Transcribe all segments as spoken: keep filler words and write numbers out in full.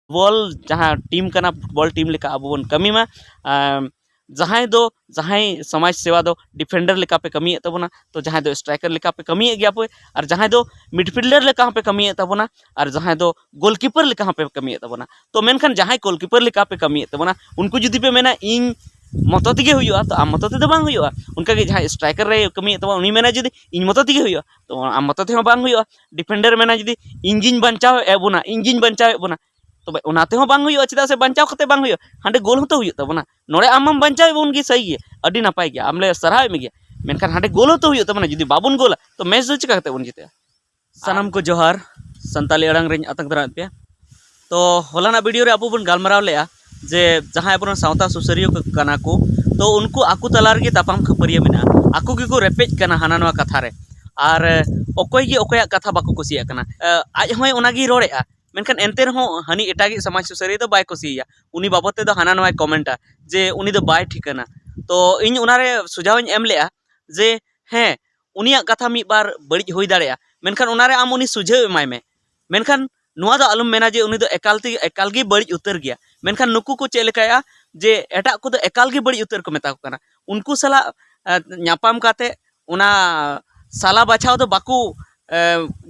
Football ᱡᱟᱦᱟᱸ team ᱠᱟᱱᱟ, football team ᱞᱮᱠᱟ ᱟᱵᱚ ᱵᱚᱱ ᱠᱟᱹᱢᱤ ᱢᱟ᱾ ᱟᱢ, ᱡᱟᱦᱟᱸᱭ ᱫᱚ ᱡᱟᱦᱟᱸᱭ ᱥᱚᱢᱟᱡᱽ ᱥᱮᱵᱟ ᱫᱚ ᱰᱤᱯᱷᱮᱱᱰᱟᱨ ᱞᱮᱠᱟ ᱯᱮ ᱠᱟᱹᱢᱤᱭᱮᱫ ᱛᱟᱵᱚᱱᱟ, ᱛᱚ ᱡᱟᱦᱟᱸᱭ ᱫᱚ ᱥᱴᱨᱟᱭᱠᱟᱨ ᱞᱮᱠᱟ ᱯᱮ ᱠᱟᱹᱢᱤᱭᱮᱫ ᱜᱮᱭᱟ ᱯᱮ, ᱟᱨ ᱡᱟᱦᱟᱸᱭ ᱫᱚ ᱢᱤᱰᱯᱷᱤᱞᱰᱟᱨ ᱞᱮᱠᱟ ᱦᱚᱸᱯᱮ ᱠᱟᱹᱢᱤᱭᱮᱫ ᱛᱟᱵᱚᱱᱟ, ᱟᱨ ᱡᱟᱦᱟᱸᱭ ᱫᱚ ᱜᱳᱞᱠᱤᱯᱟᱨ ᱞᱮᱠᱟ ᱦᱚᱸᱯᱮ ᱠᱟᱹᱢᱤᱭᱮᱫ ᱛᱟᱵᱚᱱᱟ᱾ ᱛᱚ ᱢᱮᱱᱠᱷᱟᱱ ᱡᱟᱦᱟᱸᱭ ᱜᱳᱞᱠᱤᱯᱟᱨ ᱞᱮᱠᱟ ᱯᱮ ᱠᱟᱹᱢᱤᱭᱮᱫ ᱛᱟᱵᱚᱱᱟ, ᱩᱱᱠᱩ ᱡᱩᱫᱤ ᱯᱮ ᱢᱮᱱᱟ ᱤᱧ ᱢᱚᱛᱚ ᱛᱮᱜᱮ ᱦᱩᱭᱩᱜᱼᱟ, ᱛᱚ ᱟᱢ ᱢᱚᱛᱚ ᱛᱮᱫᱚ ᱵᱟᱝ ᱦᱩᱭᱩᱜᱼᱟ᱾ ᱚᱱᱠᱟᱜᱮ ᱡᱟᱦᱟᱸᱭ ᱥᱴᱨᱟᱭᱠᱟᱨ ᱨᱮ ᱠᱟᱹᱢᱤᱭᱮᱫ ᱛᱟᱵᱚᱱᱟ, ᱩᱱᱤ ᱢᱮᱱᱟ ᱡᱩᱫᱤ ᱤᱧ ᱢᱚᱛᱚ ᱛᱮᱜᱮ ᱦᱩᱭᱩᱜᱼᱟ, ᱛᱚ ᱟᱢ ᱢᱚᱛᱚ ᱛᱮᱦᱚᱸ ᱵᱟᱝ ᱦᱩᱭᱩᱜᱼᱟ᱾ ᱰᱤᱯᱷᱮᱱᱰᱟᱨ ᱢᱮᱱᱟ ᱡᱩᱫᱤ ᱤᱧ ᱜᱤᱧ ᱵᱟᱧᱪᱟᱣᱮᱫ ᱵᱚᱱᱟ, ᱤᱧ ᱜᱤᱧ ᱵᱟᱧᱪᱟᱣᱮᱫ ᱵᱚᱱᱟ, ᱛᱚᱵᱮ ᱚᱱᱟ ᱛᱮᱦᱚᱸ ᱵᱟᱝ ᱦᱩᱭᱩᱜᱼᱟ᱾ ᱪᱮᱫᱟᱜ ᱥᱮ ᱵᱟᱧᱪᱟᱣ ᱠᱟᱛᱮ ᱵᱟᱝ ᱦᱩᱭᱩᱜᱼᱟ, ᱦᱟᱸᱰᱮ ᱜᱳᱞ ᱦᱚᱸᱛᱚ ᱦᱩᱭᱩᱜ ᱛᱟᱵᱚᱱᱟ᱾ ᱱᱚᱰᱮ ᱟᱢ ᱢᱟᱢ ᱵᱟᱧᱪᱟᱣᱮᱫ ᱵᱚᱱ ᱜᱮ, ᱥᱟᱹᱨᱤ ᱜᱮ, ᱟᱹᱰᱤ ᱱᱟᱯᱟᱭ ᱜᱮᱭᱟ, ᱟᱢ ᱞᱮ ᱥᱟᱨᱦᱟᱣᱮᱫ ᱢᱮᱜᱮᱭᱟ, ᱢᱮᱱᱠᱷᱟᱱ ᱦᱟᱸᱰᱮ ᱜᱳᱞ ᱦᱚᱸᱛᱚ ᱦᱩᱭᱩᱜ ᱛᱟᱵᱚᱱᱟ᱾ ᱡᱩᱫᱤ ᱵᱟᱵᱚᱱ ᱜᱳᱞᱟ, ᱛᱚ ᱢᱮᱪ ᱫᱚ ᱪᱤᱠᱟ ᱠᱟᱛᱮ ᱵᱚᱱ ᱡᱤᱛᱟᱹᱜᱼᱟ? ᱥᱟᱱᱟᱢ ᱠᱚ ᱡᱚᱦᱟᱨ, ᱥᱟᱱᱛᱟᱞᱤ ᱟᱲᱟᱝ ᱨᱤᱧ ᱟᱛᱟᱝ ᱫᱟᱨᱟᱢᱮᱫ ᱯᱮᱭᱟ᱾ ᱛᱚ ᱦᱚᱞᱟᱱᱟᱜ ᱵᱷᱤᱰᱤᱭᱳ ᱨᱮ ᱟᱵᱚ ᱵᱚᱱ ᱜᱟᱞᱢᱟᱨᱟᱣ ᱞᱮᱜᱼᱟ ᱡᱮ ᱡᱟᱦᱟᱸᱭ ᱟᱵᱚᱨᱮᱱ ᱥᱟᱶᱛᱟ ᱥᱩᱥᱟᱹᱨᱤᱭᱟᱹ ᱠᱚ ᱠᱟᱱᱟ ᱠᱚ, ᱛᱚ ᱩᱱᱠᱩ ᱟᱠᱚ ᱛᱟᱞᱟ ᱨᱮᱜᱮ ᱛᱟᱯᱟᱢ ᱠᱷᱟᱹᱯᱟᱹᱨᱤᱭᱟᱹ ᱢᱮᱱᱟᱜᱼᱟ, ᱟᱠᱚ ᱜᱮᱠᱚ ᱨᱮᱯᱮᱡ ᱠᱟᱱᱟ ᱦᱟᱱᱟ ᱱᱚᱣᱟ ᱠᱟᱛᱷᱟ ᱨᱮ, ᱟᱨ ᱚᱠᱚᱭ ᱜᱮ ᱚᱠᱚᱭᱟᱜ ᱠᱟᱛᱷᱟ ᱵᱟᱠᱚ ᱠᱩᱥᱤᱭᱟᱜ ᱠᱟᱱᱟ᱾ ᱟᱡ ᱦᱚᱸᱭ ᱚᱱᱟᱜᱮᱭ ᱨᱚᱲᱮᱫᱼᱟ, ᱢᱮᱱᱠᱷᱟᱱ ᱮᱱᱛᱮ ᱨᱮᱦᱚᱸ ᱦᱟᱹᱱᱤ ᱮᱴᱟᱜᱤᱡ ᱥᱚᱢᱟᱡᱽ ᱥᱩᱥᱟᱹᱨᱤᱭᱟᱹ ᱫᱚ ᱵᱟᱭ ᱠᱩᱥᱤᱭᱟᱭᱟ, ᱩᱱᱤ ᱵᱟᱵᱚᱫ ᱛᱮᱫᱚ ᱦᱟᱱᱟ ᱱᱚᱣᱟᱭ ᱠᱚᱢᱮᱱᱴᱟ ᱡᱮ ᱩᱱᱤ ᱫᱚ ᱵᱟᱭ ᱴᱷᱤᱠᱟᱹᱱᱟ᱾ ᱛᱚ ᱤᱧ ᱚᱱᱟᱨᱮ ᱥᱩᱡᱷᱟᱣ ᱤᱧ ᱮᱢ ᱞᱮᱜᱼᱟ ᱡᱮ ᱦᱮᱸ, ᱩᱱᱤᱭᱟᱜ ᱠᱟᱛᱷᱟ ᱢᱤᱫ ᱵᱟᱨ ᱵᱟᱹᱲᱤᱡ ᱦᱩᱭ ᱫᱟᱲᱮᱭᱟᱜᱼᱟ, ᱢᱮᱱᱠᱷᱟᱱ ᱚᱱᱟᱨᱮ ᱟᱢ ᱩᱱᱤ ᱥᱩᱡᱷᱟᱹᱣ ᱮᱢᱟᱭ ᱢᱮ᱾ ᱢᱮᱱᱠᱷᱟᱱ ᱱᱚᱣᱟ ᱫᱚ ᱟᱞᱚᱢ ᱢᱮᱱᱟ ᱡᱮ ᱩᱱᱤ ᱫᱚ ᱮᱠᱟᱞ ᱛᱮ, ᱮᱠᱟᱞ ᱜᱮ ᱵᱟᱹᱲᱤᱡ ᱩᱛᱟᱹᱨ ᱜᱮᱭᱟ᱾ ᱢᱮᱱᱠᱷᱟᱱ ᱱᱩᱠᱩ ᱠᱚ ᱪᱮᱫ ᱞᱮᱠᱟᱭᱟ ᱡᱮ ᱮᱴᱟᱜ ᱠᱚᱫᱚ ᱮᱠᱟᱞ ᱜᱮ ᱵᱟᱹᱲᱤᱡ ᱩᱛᱟᱹᱨ ᱠᱚ ᱢᱮᱛᱟ ᱠᱚ ᱠᱟᱱᱟ, ᱩᱱᱠᱩ ᱥᱟᱞᱟᱜ ᱧᱟᱯᱟᱢ ᱠᱟᱛᱮ ᱚᱱᱟ ᱥᱟᱞᱟ ᱵᱟᱪᱷᱟᱣ ᱫᱚ ᱵᱟᱠᱚ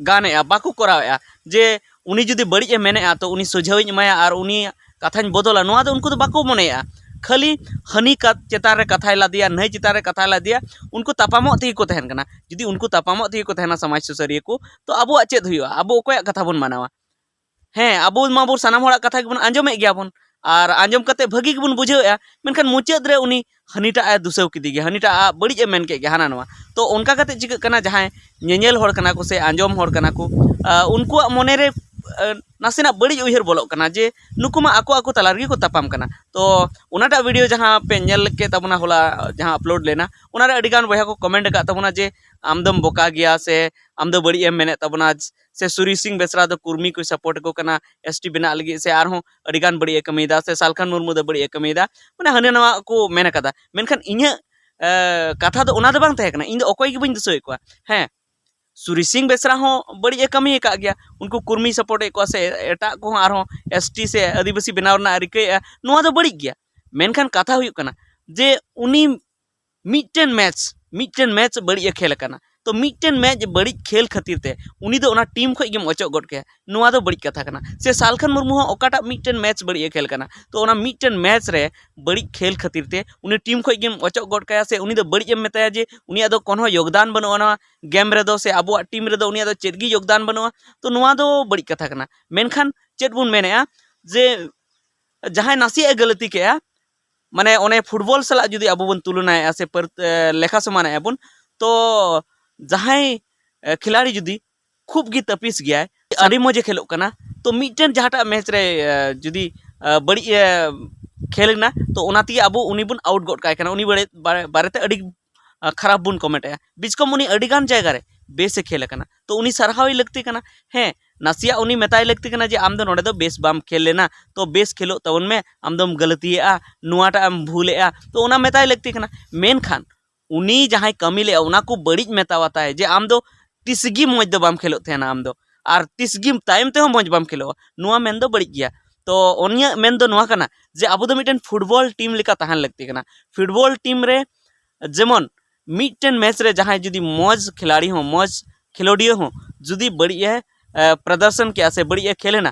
ᱜᱟᱱᱮᱜᱼᱟ, ᱵᱟᱠᱚ ᱠᱚᱨᱟᱣᱮᱜᱼᱟ᱾ ᱡᱮ ᱩᱱᱤ ᱡᱩᱫᱤ ᱵᱟᱹᱲᱤᱡ ᱮ ᱢᱮᱱᱮᱜᱼᱟ, ᱛᱚ ᱩᱱᱤ ᱥᱩᱡᱷᱟᱹᱣᱤᱧ ᱮᱢᱟᱭᱟ ᱟᱨ ᱩᱱᱤᱭᱟᱜ ᱠᱟᱛᱷᱟᱧ ᱵᱚᱫᱚᱞᱟ, ᱱᱚᱣᱟ ᱫᱚ ᱩᱱᱠᱩ ᱫᱚ ᱵᱟᱠᱚ ᱢᱚᱱᱮᱭᱟ᱾ ᱠᱷᱟᱹᱞᱤ ᱦᱟᱹᱱᱤ ᱠᱟ-, ᱪᱮᱛᱟᱱ ᱨᱮ ᱠᱟᱛᱷᱟᱭ ᱞᱟᱫᱮᱭᱟ, ᱱᱟᱹᱭ ᱪᱮᱛᱟᱱ ᱨᱮ ᱠᱟᱛᱷᱟᱭ ᱞᱟᱫᱮᱭᱟ, ᱩᱱᱠᱩ ᱛᱟᱯᱟᱢᱚᱜ ᱛᱮᱜᱮ ᱠᱚ ᱛᱟᱦᱮᱱ ᱠᱟᱱᱟ᱾ ᱡᱩᱫᱤ ᱩᱱᱠᱩ ᱛᱟᱯᱟᱢᱚᱜ ᱛᱮᱜᱮ ᱠᱚ ᱛᱟᱦᱮᱱᱟ ᱥᱚᱢᱟᱡᱽ ᱥᱩᱥᱟᱹᱨᱤᱭᱟᱹ ᱠᱚ, ᱛᱚ ᱟᱵᱚᱣᱟᱜ ᱪᱮᱫ ᱦᱩᱭᱩᱜᱼᱟ? ᱟᱵᱚ ᱚᱠᱚᱭᱟᱜ ᱠᱟᱛᱷᱟ ᱵᱚᱱ ᱢᱟᱱᱟᱣᱟ? ᱦᱮᱸ, ᱟᱵᱚ ᱢᱟᱵᱚᱱ ᱥᱟᱱᱟᱢ ᱦᱚᱲᱟᱜ ᱠᱟᱛᱷᱟ ᱜᱮᱵᱚᱱ ᱟᱸᱡᱚᱢᱮᱫ ᱜᱮᱭᱟ ᱵᱚᱱ, ᱟᱨ ᱟᱸᱡᱚᱢ ᱠᱟᱛᱮ ᱵᱷᱟᱹᱜᱤ ᱜᱮᱵᱚᱱ ᱵᱩᱡᱷᱟᱹᱣᱮᱫᱼᱟ, ᱢᱮᱱᱠᱷᱟᱱ ᱢᱩᱪᱟᱹᱫ ᱨᱮ ᱩᱱᱤ ᱦᱟᱹᱱᱤᱴᱟᱜ ᱮ ᱫᱩᱥᱟᱹᱣ ᱠᱮᱫᱮ ᱜᱮ, ᱦᱟᱹᱱᱤᱴᱟᱜ ᱟᱜ ᱵᱟᱹᱲᱤᱡ ᱮ ᱢᱮᱱ ᱠᱮᱫ ᱜᱮ, ᱦᱟᱱᱟ ᱱᱚᱣᱟ᱾ ᱛᱚ ᱚᱱᱠᱟ ᱠᱟᱛᱮ ᱪᱤᱠᱟᱹᱜ ᱠᱟᱱᱟ, ᱡᱟᱦᱟᱸᱭ ᱧᱮᱧᱮᱞ ᱦᱚᱲ ᱠᱟᱱᱟ ᱠᱚ ᱥᱮ ᱟᱸᱡᱚᱢ ᱦᱚᱲ ᱠᱟᱱᱟ ᱠᱚ, ᱟᱸ, ᱩᱱᱠᱩᱣᱟᱜ ᱢᱚᱱᱮ ᱨᱮ, ᱟᱸ, ᱱᱟᱥᱮᱱᱟᱜ ᱵᱟᱹᱲᱤᱡ ᱩᱭᱦᱟᱹᱨ ᱵᱚᱞᱚᱜ ᱠᱟᱱᱟ ᱡᱮ ᱱᱩᱠᱩ ᱢᱟ ᱟᱠᱚ ᱟᱠᱚ ᱛᱟᱞᱟ ᱨᱮᱜᱮ ᱠᱚ ᱛᱟᱯᱟᱢ ᱠᱟᱱᱟ᱾ ᱛᱚ ᱚᱱᱟᱴᱟᱜ ᱵᱷᱤᱰᱤᱭᱳ ᱡᱟᱦᱟᱸ ᱯᱮ ᱧᱮᱞ ᱠᱮᱫ ᱛᱟᱵᱚᱱᱟ ᱦᱚᱞᱟ, ᱡᱟᱦᱟᱸ ᱟᱯᱞᱳᱰ ᱞᱮᱱᱟ, ᱚᱱᱟᱨᱮ ᱟᱹᱰᱤᱜᱟᱱ ᱵᱚᱭᱦᱟ ᱠᱚ ᱠᱚᱢᱮᱱᱴ ᱟᱠᱟᱫ ᱛᱟᱵᱚᱱᱟ ᱡᱮ ᱟᱢ ᱫᱚᱢ ᱵᱚᱠᱟ ᱜᱮᱭᱟ ᱥᱮ ᱟᱢ ᱫᱚ ᱵᱟᱹᱲᱤᱡ ᱮᱢ ᱢᱮᱱᱮᱫ ᱛᱟᱵᱚᱱᱟ, ᱥᱮ ᱥᱩᱨᱤ ᱥᱤᱝ ᱵᱮᱥᱨᱟ ᱫᱚ ᱠᱩᱨᱢᱤ ᱠᱚᱭ ᱥᱟᱯᱳᱨᱴ ᱟᱠᱚ ᱠᱟᱱᱟ ᱮᱥ ᱴᱤ ᱵᱮᱱᱟᱜ ᱞᱟᱹᱜᱤᱫ, ᱥᱮ ᱟᱨᱦᱚᱸ ᱟᱹᱰᱤᱜᱟᱱ ᱵᱟᱹᱲᱤᱡ ᱮ ᱠᱟᱹᱢᱤᱭᱮᱫᱟ, ᱥᱮ ᱥᱟᱞᱠᱷᱟᱱ ᱢᱩᱨᱢᱩ ᱫᱚ ᱵᱟᱹᱲᱤᱡ ᱮ ᱠᱟᱹᱢᱤᱭᱮᱫᱟ, ᱢᱟᱱᱮ ᱦᱟᱱᱟ ᱱᱟᱣᱟ ᱠᱚ ᱢᱮᱱ ᱟᱠᱟᱫᱟ᱾ ᱢᱮᱱᱠᱷᱟᱱ ᱤᱧᱟᱹᱜ, ᱮ, ᱠᱟᱛᱷᱟ ᱫᱚ ᱚᱱᱟ ᱫᱚ ᱵᱟᱝ ᱛᱟᱦᱮᱸ ᱠᱟᱱᱟ, ᱤᱧ ᱫᱚ ᱚᱠᱚᱭ ᱜᱮ ᱵᱟᱹᱧ ᱫᱩᱥᱟᱹᱣᱮᱫ ᱠᱚᱣᱟ᱾ ᱦᱮᱸ, ᱥᱩᱨᱤ ᱥᱤᱝ ᱵᱮᱥᱨᱟ ᱦᱚᱸ ᱵᱟᱹᱲᱤᱡ ᱮ ᱠᱟᱹᱢᱤ ᱟᱠᱟᱫ ᱜᱮᱭᱟ, ᱩᱱᱠᱩ ᱠᱩᱨᱢᱤ ᱥᱟᱯᱳᱨᱴ ᱮᱫ ᱠᱚᱣᱟ ᱥᱮ ᱮᱴᱟᱜ ᱠᱚᱦᱚᱸ ᱟᱨᱦᱚᱸ ᱮᱥ ᱴᱤ ᱥᱮ ᱟᱹᱫᱤᱵᱟᱹᱥᱤ ᱵᱮᱱᱟᱣ ᱨᱮᱱᱟᱜ ᱨᱤᱠᱟᱹᱭᱮᱫᱼᱟ, ᱱᱚᱣᱟ ᱫᱚ ᱵᱟᱹᱲᱤᱡ ᱜᱮᱭᱟ᱾ ᱢᱮᱱᱠᱷᱟᱱ ᱠᱟᱛᱷᱟ ᱦᱩᱭᱩᱜ ᱠᱟᱱᱟ ᱡᱮ ᱩᱱᱤ ᱢᱤᱫᱴᱮᱱ ᱢᱮᱪ ᱢᱤᱫᱴᱮᱱ ᱢᱮᱪ ᱵᱟᱹᱲᱤᱡ ᱮ ᱠᱷᱮᱞ ᱟᱠᱟᱱᱟ, ᱛᱚ ᱢᱤᱫᱴᱮᱱ ᱢᱮᱪ ᱵᱟᱹᱲᱤᱡ ᱠᱷᱮᱞ ᱠᱷᱟᱹᱛᱤᱨ ᱛᱮ ᱩᱱᱤ ᱫᱚ ᱚᱱᱟ ᱴᱤᱢ ᱠᱷᱚᱱ ᱜᱮᱢ ᱚᱪᱚᱜ ᱜᱚᱫ ᱠᱟᱭᱟ, ᱱᱚᱣᱟ ᱫᱚ ᱵᱟᱹᱲᱤᱡ ᱠᱟᱛᱷᱟ ᱠᱟᱱᱟ᱾ ᱥᱮ ᱥᱟᱞᱠᱷᱟᱱ ᱢᱩᱨᱢᱩ ᱦᱚᱸ ᱚᱠᱟᱴᱟᱜ ᱢᱤᱫᱴᱮᱱ ᱢᱮᱪ ᱵᱟᱹᱲᱤᱡ ᱮ ᱠᱷᱮᱞ ᱠᱟᱱᱟ, ᱛᱚ ᱚᱱᱟ ᱢᱤᱫᱴᱮᱱ ᱢᱮᱪ ᱨᱮ ᱵᱟᱹᱲᱤᱡ ᱠᱷᱮᱞ ᱠᱷᱟᱹᱛᱤᱨ ᱛᱮ ᱩᱱᱤ ᱴᱤᱢ ᱠᱷᱚᱱ ᱜᱮᱢ ᱚᱪᱚᱜ ᱜᱚᱫ ᱠᱟᱭᱟ, ᱥᱮ ᱩᱱᱤ ᱫᱚ ᱵᱟᱹᱲᱤᱡ ᱮᱢ ᱢᱮᱛᱟᱭᱟ ᱡᱮ ᱩᱱᱤᱭᱟᱜ ᱫᱚ ᱠᱳᱱᱳ ᱭᱳᱜᱽᱫᱟᱱ ᱵᱟᱹᱱᱩᱜᱼᱟ ᱱᱚᱣᱟ ᱜᱮᱢ ᱨᱮᱫᱚ, ᱥᱮ ᱟᱵᱚᱣᱟᱜ ᱴᱤᱢ ᱨᱮᱫᱚ ᱩᱱᱤᱭᱟᱜ ᱫᱚ ᱪᱮᱫ ᱜᱮ ᱭᱳᱜᱽᱫᱟᱱ ᱵᱟᱹᱱᱩᱜᱼᱟ, ᱛᱚ ᱱᱚᱣᱟ ᱫᱚ ᱵᱟᱹᱲᱤᱡ ᱠᱟᱛᱷᱟ ᱠᱟᱱᱟ᱾ ᱢᱮᱱᱠᱷᱟᱱ ᱪᱮᱫ ᱵᱚᱱ ᱢᱮᱱᱮᱫᱼᱟ ᱡᱮ ᱡᱟᱦᱟᱸᱭ ᱱᱟᱥᱮᱭᱟᱜ ᱮ ᱜᱟᱹᱞᱛᱤ ᱠᱮᱜᱼᱟ, ᱢᱟᱱᱮ ᱚᱱᱮ ᱯᱷᱩᱴᱵᱚᱞ ᱥᱟᱞᱟᱜ ᱡᱩᱫᱤ ᱟᱵᱚ ᱵᱚᱱ ᱛᱩᱞᱚᱱᱟᱭᱮᱫᱼᱟ ᱥᱮ ᱯᱟᱹᱨ-, ᱮ, ᱞᱮᱠᱷᱟ ᱥᱚᱢᱟᱱᱮᱫᱼᱟ ᱵᱚᱱ, ᱛᱚ ᱡᱟᱦᱟᱸᱭ, ᱮ, ᱠᱷᱤᱞᱟᱲᱤ ᱡᱩᱫᱤ ᱠᱷᱩᱵ ᱜᱮ ᱛᱟᱹᱯᱤᱥ ᱜᱮᱭᱟᱭ, ᱟᱹᱰᱤ ᱢᱚᱡᱽ ᱮ ᱠᱷᱮᱞᱚᱜ ᱠᱟᱱᱟ, ᱛᱚ ᱢᱤᱫᱴᱮᱱ ᱡᱟᱦᱟᱸᱴᱟᱜ ᱢᱮᱪ ᱨᱮ, ᱮ, ᱡᱩᱫᱤ, ᱮ, ᱵᱟᱹᱲᱤᱡ ᱮ ᱠᱷᱮᱞ ᱮᱱᱟ, ᱛᱚ ᱚᱱᱟ ᱛᱮᱜᱮ ᱟᱵᱚ ᱩᱱᱤ ᱵᱚᱱ ᱟᱣᱩᱴ ᱜᱚᱫ ᱠᱟᱭ ᱠᱟᱱᱟ, ᱩᱱᱤ ᱵᱟᱨᱮ-, ᱵᱟᱨᱮ-, ᱵᱟᱨᱮᱛᱮ ᱟᱹᱰᱤ, ᱮ, ᱠᱷᱟᱨᱟᱯ ᱵᱚᱱ ᱠᱚᱢᱮᱱᱴ ᱮᱜᱼᱟ᱾ ᱵᱤᱪᱠᱚᱢ ᱩᱱᱤ ᱟᱹᱰᱤ ᱜᱟᱱ ᱡᱟᱭᱜᱟ ᱨᱮ ᱵᱮᱥ ᱮ ᱠᱷᱮᱞ ᱟᱠᱟᱱᱟ, ᱛᱚ ᱩᱱᱤ ᱥᱟᱨᱦᱟᱣ ᱞᱟᱹᱠᱛᱤ ᱠᱟᱱᱟ᱾ ᱦᱮᱸ, ᱱᱟᱥᱮᱭᱟᱜ ᱩᱱᱤ ᱢᱮᱛᱟᱭ ᱞᱟᱹᱠᱛᱤ ᱠᱟᱱᱟ ᱡᱮ ᱟᱢ ᱫᱚ ᱱᱚᱰᱮ ᱫᱚ ᱵᱮᱥ ᱵᱟᱢ ᱠᱷᱮᱞ ᱞᱮᱱᱟ, ᱛᱚ ᱵᱮᱥ ᱠᱷᱮᱞᱚᱜ ᱛᱟᱵᱚᱱ ᱢᱮ, ᱟᱢ ᱫᱚᱢ ᱜᱟᱹᱞᱛᱤᱭᱮᱜᱼᱟ, ᱱᱚᱣᱟᱴᱟᱜ ᱮᱢ ᱵᱷᱩᱞᱮᱜᱼᱟ, ᱛᱚ ᱚᱱᱟ ᱢᱮᱛᱟᱭ ᱞᱟᱹᱠᱛᱤ ᱠᱟᱱᱟ᱾ ᱢᱮᱱᱠᱷᱟᱱ ᱩᱱᱤ ᱡᱟᱦᱟᱸᱭ ᱠᱟᱹᱢᱤ ᱞᱮᱜᱼᱟ, ᱚᱱᱟ ᱠᱚ ᱵᱟᱹᱲᱤᱡ ᱢᱮᱛᱟᱣᱟᱛᱟᱭ ᱡᱮ ᱟᱢ ᱫᱚ ᱛᱤᱥ ᱜᱮ ᱢᱚᱡᱽ ᱫᱚ ᱵᱟᱢ ᱠᱷᱮᱞᱚᱜ ᱛᱟᱦᱮᱱᱟ, ᱟᱢ ᱫᱚ ᱟᱨ ᱛᱤᱥ ᱜᱮ ᱛᱟᱭᱚᱢ ᱛᱮᱦᱚᱸ ᱢᱚᱡᱽ ᱵᱟᱢ ᱠᱷᱮᱞᱚᱜᱼᱟ, ᱱᱚᱣᱟ ᱢᱮᱱ ᱫᱚ ᱵᱟᱹᱲᱤᱡ ᱜᱮᱭᱟ᱾ ᱛᱚ ᱩᱱᱤᱭᱟᱜ ᱢᱮᱱ ᱫᱚ ᱱᱚᱣᱟ ᱠᱟᱱᱟ ᱡᱮ ᱟᱵᱚ ᱫᱚ ᱢᱤᱫᱴᱮᱱ ᱯᱷᱩᱴᱵᱚᱞ ᱴᱤᱢ ᱞᱮᱠᱟ ᱛᱟᱦᱮᱱ ᱞᱟᱹᱠᱛᱤ ᱠᱟᱱᱟ᱾ ᱯᱷᱩᱴᱵᱚᱞ ᱴᱤᱢ ᱨᱮ ᱡᱮᱢᱚᱱ ᱢᱤᱫᱴᱮᱱ ᱢᱮᱪ ᱨᱮ ᱡᱟᱦᱟᱸᱭ ᱡᱩᱫᱤ ᱢᱚᱡᱽ ᱠᱷᱤᱞᱟᱲᱤ ᱦᱚᱸ, ᱢᱚᱡᱽ ᱠᱷᱮᱞᱳᱰᱤᱭᱟᱹ ᱦᱚᱸ ᱡᱩᱫᱤ ᱵᱟᱹᱲᱤᱡ ᱮ, ᱮ, ᱯᱨᱚᱫᱚᱨᱥᱚᱱ ᱠᱮᱜᱼᱟ ᱥᱮ ᱵᱟᱹᱲᱤᱡ ᱮ ᱠᱷᱮᱞ ᱮᱱᱟ,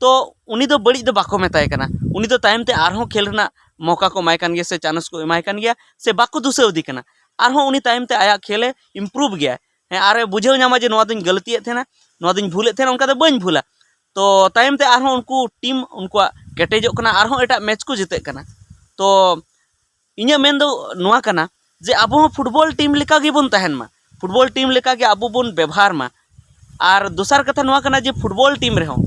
ᱛᱚ ᱩᱱᱤ ᱫᱚ ᱵᱟᱹᱲᱤᱡ ᱫᱚ ᱵᱟᱠᱚ ᱢᱮᱛᱟᱭ ᱠᱟᱱᱟ᱾ ᱩᱱᱤ ᱫᱚ ᱛᱟᱭᱚᱢ ᱛᱮ ᱟᱨᱦᱚᱸ ᱠᱷᱮᱞ ᱨᱮᱱᱟᱜ ᱢᱚᱠᱟ ᱠᱚ ᱮᱢᱟᱭ ᱠᱟᱱ ᱜᱮᱭᱟ ᱥᱮ ᱪᱟᱱᱥ ᱠᱚ ᱮᱢᱟᱭ ᱠᱟᱱ ᱜᱮᱭᱟ, ᱥᱮ ᱵᱟᱠᱚ ᱫᱩᱥᱟᱹᱣᱫᱮ ᱠᱟᱱᱟ᱾ ᱟᱨᱦᱚᱸ ᱩᱱᱤ ᱛᱟᱭᱚᱢ ᱛᱮ ᱟᱭᱟᱜ ᱠᱷᱮᱞ ᱮ ᱤᱢᱯᱨᱩᱵᱷ ᱜᱮᱭᱟ᱾ ᱦᱮᱸ, ᱟᱨᱮ ᱵᱩᱡᱷᱟᱹᱣ ᱧᱟᱢᱟ ᱡᱮ ᱱᱚᱣᱟ ᱫᱚᱧ ᱜᱟᱹᱞᱛᱤᱭᱮᱫ ᱛᱟᱦᱮᱱᱟ, ᱱᱚᱣᱟ ᱫᱚᱧ ᱵᱷᱩᱞᱮᱫ ᱛᱟᱦᱮᱱᱟ, ᱚᱱᱠᱟ ᱫᱚ ᱵᱟᱹᱧ ᱵᱷᱩᱞᱟ᱾ ᱛᱚ ᱛᱟᱭᱚᱢ ᱛᱮ ᱟᱨᱦᱚᱸ ᱩᱱᱠᱩ ᱴᱤᱢ ᱩᱱᱠᱩᱣᱟᱜ ᱠᱮᱴᱮᱡᱚᱜ ᱠᱟᱱᱟ, ᱟᱨᱦᱚᱸ ᱮᱴᱟᱜ ᱢᱮᱪ ᱠᱚ ᱡᱤᱛᱟᱹᱜ ᱠᱟᱱᱟ᱾ ᱛᱚ ᱤᱧᱟᱹᱜ ᱢᱮᱱ ᱫᱚ ᱱᱚᱣᱟ ᱠᱟᱱᱟ ᱡᱮ ᱟᱵᱚ ᱦᱚᱸ ᱯᱷᱩᱴᱵᱚᱞ ᱴᱤᱢ ᱞᱮᱠᱟ ᱜᱮᱵᱚᱱ ᱛᱟᱦᱮᱱ ᱢᱟ, ᱯᱷᱩᱴᱵᱚᱞ ᱴᱤᱢ ᱞᱮᱠᱟ ᱜᱮ ᱟᱵᱚ ᱵᱚᱱ ᱵᱮᱵᱷᱟᱨ ᱢᱟ᱾ ᱟᱨ ᱫᱚᱥᱟᱨ ᱠᱟᱛᱷᱟ ᱱᱚᱣᱟ ᱠᱟᱱᱟ ᱡᱮ ᱯᱷᱩᱴᱵᱚᱞ ᱴᱤᱢ ᱨᱮᱦᱚᱸ